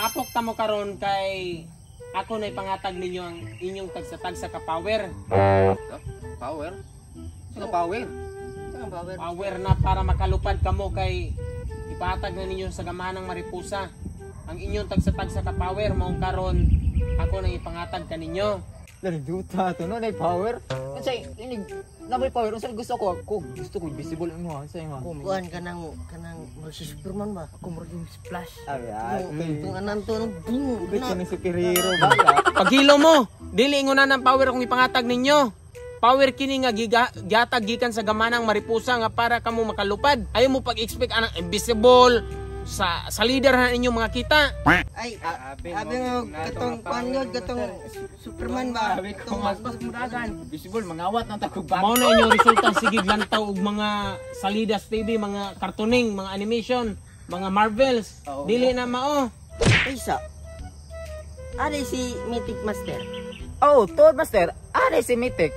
Tapok ta mo karon kay ako na ipangatag ninyo ang inyong tagsa-tagsa ka power. Power? Sino power? Saan power? Power na para makalupad kamo kay ipatag na ninyo sa gamanang maripusa. Ang inyong tagsa-tagsa ka power maong karon ako nang ipangatag kaninyo. Nariduta to no, nay power. Unsay inig na may power unsa gusto ko? Ako gusto ko invisible mo ha, unsay mo? Kuan kanang kanang murag si Superman ba? Ako murag yung splash. Ay, ay. Itong anan to nang boom. Ubit Na. ni superhero ba? Paghilo mo, dili ingon na ng power kung ipangatag ninyo. Power kini nga giga, gihatag gikan sa gamanang maripusa nga para kamo makalupad. Ayaw mo pag-expect anang invisible sa leader na inyong mga kita. Ay, abi mo katong kuan yun, katong Superman ba? Katong Invisible mangawat nang takog ba. Mao na inyong resulta sige lantaw og mga Salidas TV, mga cartooning, mga animation, mga Marvels. Oo. Dili na mao. Isa. Ari si Mythic Master. Oh, tuod master. Ari si Mythic.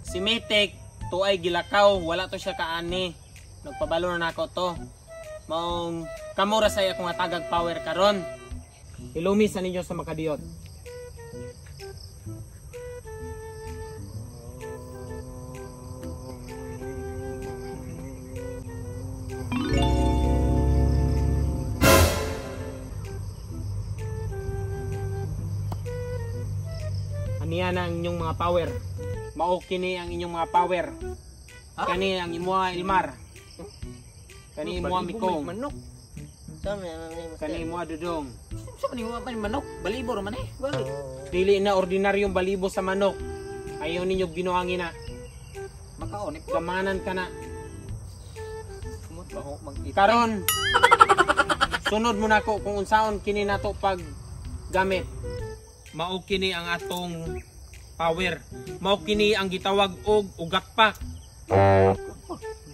Si Mythic tuay gilakaw, wala to siya kaani. Nagpabalo na nako to. Maong kamura sa akong atagag power karon. Ilumi sa ninyo sa makadiyot. Aniya na ang inyong mga power. Mao kini ang inyong mga power. Kani ang imuha Ilmar. Kani imuha Mikong. Manok. Saan man ni Master? Kani imuha Dudong. Sa man ni man manok, balibo ra man eh. Bali. Dili na ordinaryong balibo sa manok. Ayaw ninyo binuhangin na. Makaon ni Gamanan ka na. Kumot ba ko mag Karon, sunod mo nako kung unsaon kini nato pag gamit. Mao kini ang atong power. Mao kini ang gitawag og ugatpak.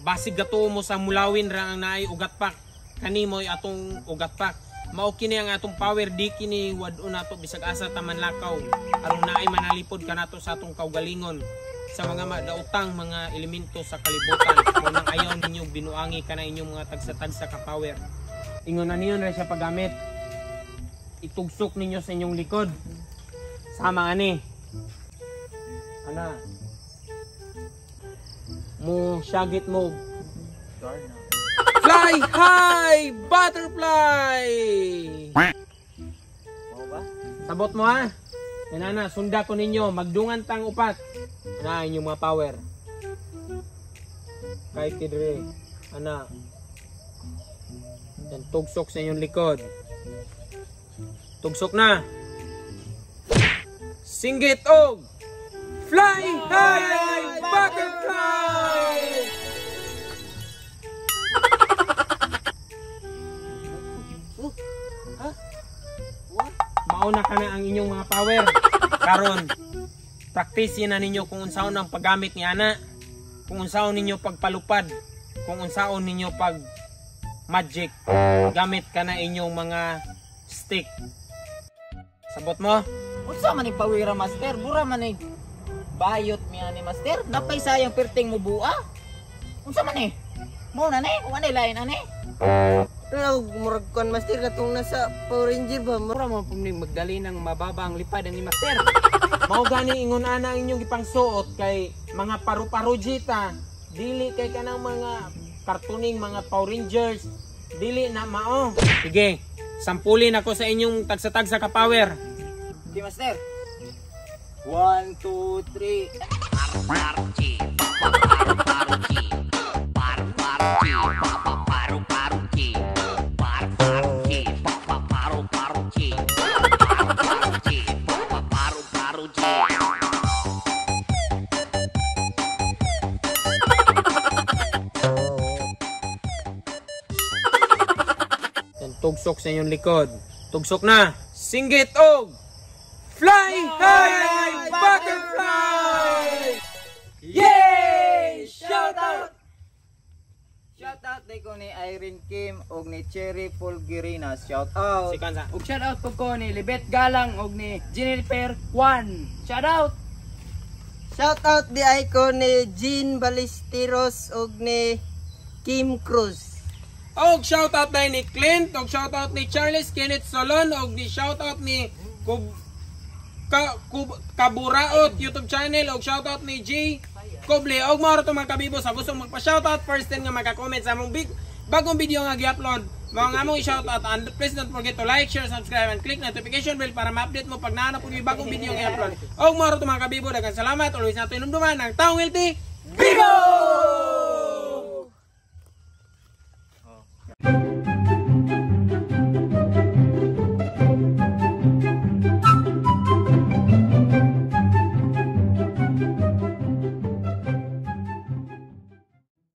Basig gato mo sa mulawin ra ang naay ugatpak. Kani mo'y atong ugatpak. Mao kini ang atong power, di kini wad-on nato bisag asa ta manlakaw. Aron naay manalipod kanato sa atong kaugalingon sa mga madautang mga elemento sa kalibutan. Mao nang ayaw ninyo binuangi kana inyong mga tagsa-tagsa ka power. Ingon na niyo na siya paggamit. Itugsok ninyo sa inyong likod. Sama ani. Ana. Mo syagit mo. Fly high butterfly. Mao ba? Sabot mo ha. Yan na, sunda ko ninyo, magdungan tang upat. Ana inyong mga power. Kahit kidre, ana. Yan, tugsok sa inyong likod. Tugsok na. Singgit og fly high butterfly. Mauna ka na ang inyong mga power. Karon, praktisin na ninyo kung unsaon ang paggamit ni ana, kung unsaon ninyo pagpalupad, kung unsaon ninyo pag magic. Gamit ka na inyong mga stick. Sabot mo? Unsa man ni pawira master? Bura man ni bayot mi ani master. Napay sayang perting mo bua. Unsa man ni? Mao na ni, wa ni lain ani. Pero murag kuan Master katong nasa Power Ranger ba? Mura man pud ni magdali ng mababa ang lipad ni master. Mao gani ingon ana ang inyong gipangsuot kay mga paru-paro jita. Dili kay kanang mga cartooning mga Power Rangers. Dili na mao. Sige, sampulin ako sa inyong tagsa-tagsa ka power. Okay master. 1 2 3. Yan, tugsok sa inyong likod. Tugsok na. Singgit og fly high butterfly! Yay! Shout out! Shout out day ko ni Irene Kim og ni Cherry Fulgurina. Shout out. Si Kansa. Ug shout out pud ko ni Libet Galang ug ni Jennifer Juan. Shout out. Shout out di ay ko ni Jean Ballesteros ug ni Kim Cruz. Og shoutout dahil ni Clint, og shoutout ni Charles Kenneth Solon, og ni shoutout ni Kub Ka, Kub, Kaburaot YouTube channel, og shoutout ni J Koble. Og mao to, mga kabibo, sa gustong magpa-shoutout, first 10 nga maka-comment sa among big bagong video nga gi-upload. Mao nga among i-shoutout, and please don't forget to like, share, subscribe and click notification bell para ma-update mo pag naa na po yung bagong video nga i-upload. Og mao to, mga kabibo, daghang salamat. Always nato inumduman ang taong healthy. Bibo!